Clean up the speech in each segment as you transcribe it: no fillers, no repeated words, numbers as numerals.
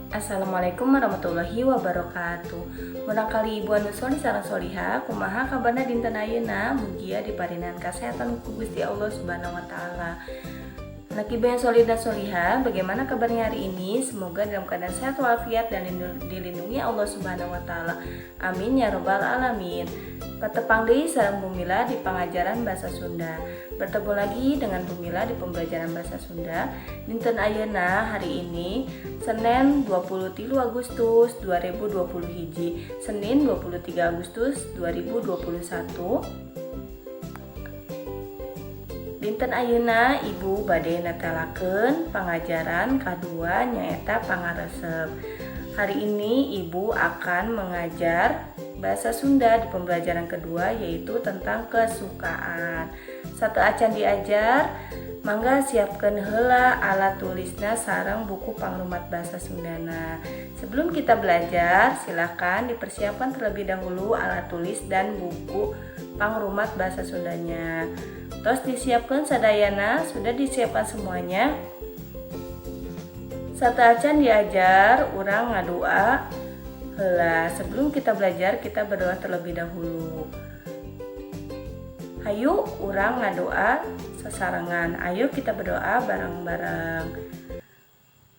Assalamualaikum warahmatullahi wabarakatuh. Murangkalih Ibu anu solih sareng solihah, kumaha kabarna dinten ayeuna? Mugia diparinan kesehatan ku Gusti Allah Subhanahu wa Taala. Anak ibu yang solih dan solihah, bagaimana kabarnya hari ini? Semoga dalam keadaan sehat walafiat dan dilindungi Allah Subhanahu wa Taala. Amin ya robbal alamin. Katepang deui sareng Bu Mila di pengajaran bahasa Sunda. Bertemu lagi dengan Bu Mila di pembelajaran bahasa Sunda. Dinten ayeuna, hari ini, Senin 23 Agustus 2020 hiji. Senin 23 Agustus 2021. Dinten ayeuna Ibu bade netelakeun pangajaran kadua, nyaeta pangaresep. Hari ini Ibu akan mengajar bahasa Sunda di pembelajaran kedua, yaitu tentang kesukaan. Sateuacan diajar, mangga siapkan heula alat tulisna sareng buku pangrumat bahasa Sundana. Sebelum kita belajar, silahkan dipersiapkan terlebih dahulu alat tulis dan buku pangrumat bahasa Sundanya. Tos disiapkan sadayana? Sudah disiapkan semuanya? Sateuacan diajar, urang ngadua heula. Sebelum kita belajar, kita berdoa terlebih dahulu. Hayu urang ngadoa sasarengan. Ayo kita berdoa bareng-bareng.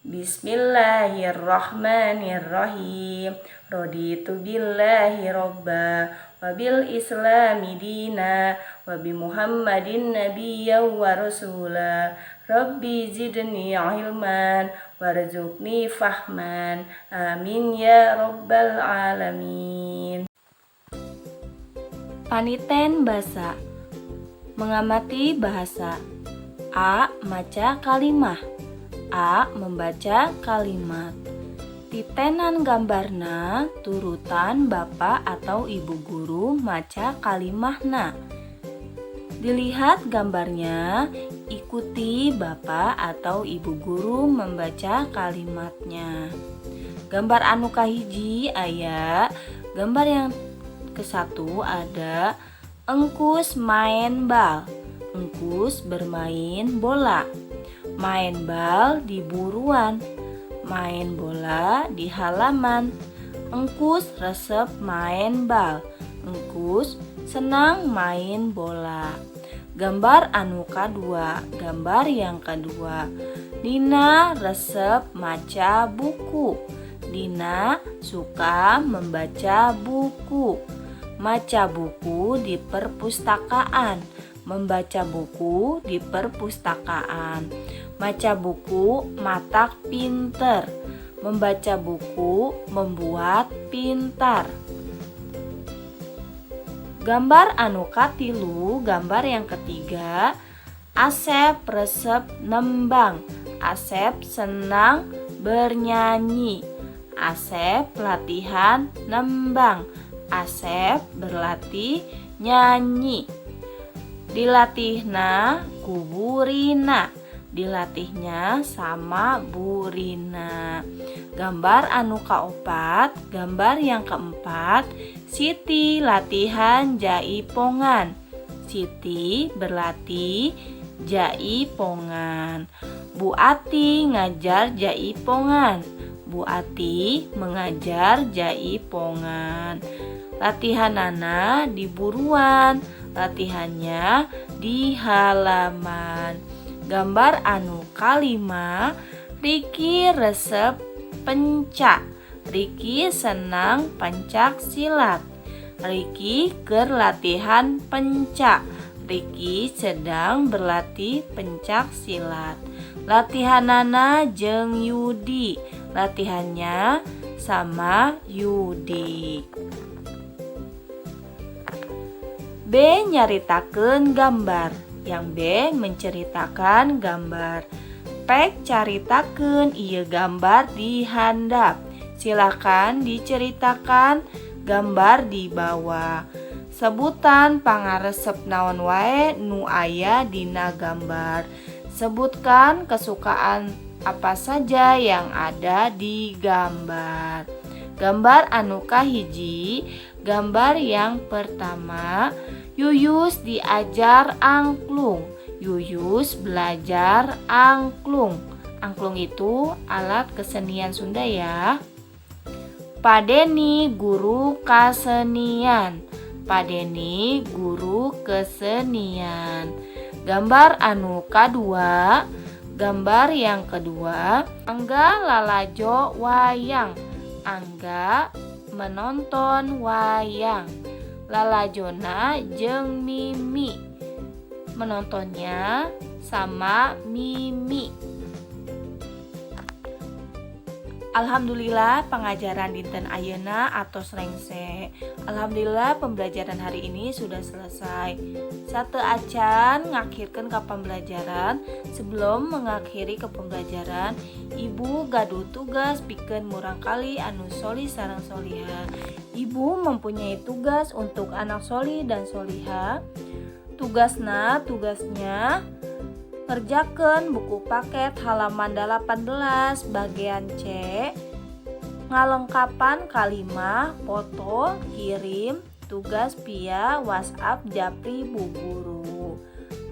Bismillahirrahmanirrahim. Raditu billahi robba wabil islami dina wa bi Muhammadin nabiyya wa rasula. Rabbi zidni ilman warzuqni fahman. Amin ya rabbal alamin. Paniten basa. Mengamati bahasa. A. Maca kalimah. A. Membaca kalimat. Titenan gambarna, turutan bapak atau ibu guru maca kalimahna. Dilihat gambarnya, ikuti bapak atau ibu guru membaca kalimatnya. Gambar anu kahiji aya, gambar yang ke-1 ada Engkus main bal. Engkus bermain bola. Main bal di buruan. Main bola di halaman. Engkus resep main bal. Engkus senang main bola. Gambar anu kadua, gambar yang kedua. Dina resep maca buku. Dina suka membaca buku. Maca buku di perpustakaan. Membaca buku di perpustakaan. Maca buku matak pinter. Membaca buku membuat pintar. Gambar anu katilu, gambar yang ketiga, Asep resep nembang. Asep senang bernyanyi. Asep latihan nembang. Asep berlatih nyanyi. Dilatihna ku Bu Rina. Dilatihnya sama Bu Rina. Gambar anu kaopat, gambar yang keempat, Siti latihan jaipongan. Siti berlatih jaipongan. Bu Ati ngajar jaipongan. Bu Ati mengajar jaipongan. Latihanana di buruan. Latihannya di halaman. Gambar anu kalima, Riki resep pencak. Riki senang pencak silat. Riki keur latihan pencak. Riki sedang berlatih pencak silat. Latihanana jeung Yudi. Latihannya sama Yudi. B nyaritakeun gambar. Yang B menceritakan gambar. Pek caritakeun ieu gambar di handap. Silakan diceritakan gambar di bawah. Sebutan pangaresep naon wae nu aya dina gambar. Sebutkan kesukaan apa saja yang ada di gambar. Gambar anu kahiji, gambar yang pertama, Yuyus diajar angklung. Yuyus belajar angklung. Angklung itu alat kesenian Sunda ya. Pak Deni guru kasenian. Pak Deni guru kesenian. Gambar anu kadua, gambar yang kedua, Angga lalajo wayang. Angga menonton wayang. Lalajona jeung Mimi. Menontonnya sama Mimi. Alhamdulillah, pengajaran dinten ayeuna atos rengse. Alhamdulillah, pembelajaran hari ini sudah selesai. Sateuacan ngakhirkeun ka pembelajaran. Sebelum mengakhiri ke pembelajaran, Ibu gaduh tugas pikeun murangkalih anu solih sareng soliha. Ibu mempunyai tugas untuk anak solih dan soliha. Tugasna, tugasnya ngerjakan buku paket halaman 18 bagian C, ngalengkapan kalimat, foto, kirim tugas via WhatsApp Japri Bu Guru.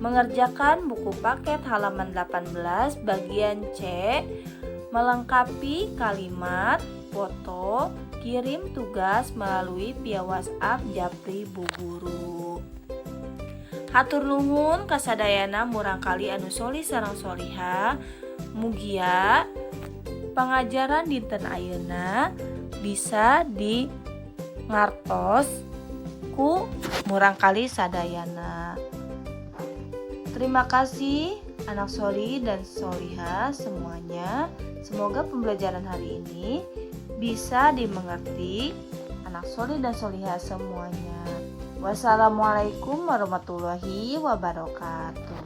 Mengerjakan buku paket halaman 18 bagian C, melengkapi kalimat, foto, kirim tugas melalui via WhatsApp Japri Bu Guru. Hatur nuhun kasadayana murangkalih anu solih sareng soliha. Mugia pangajaran dinten ayeuna bisa di ngartos ku murangkalih sadayana. Terima kasih, anak soli dan soliha semuanya. Semoga pembelajaran hari ini bisa dimengerti anak soli dan soliha semuanya. Wassalamualaikum warahmatullahi wabarakatuh.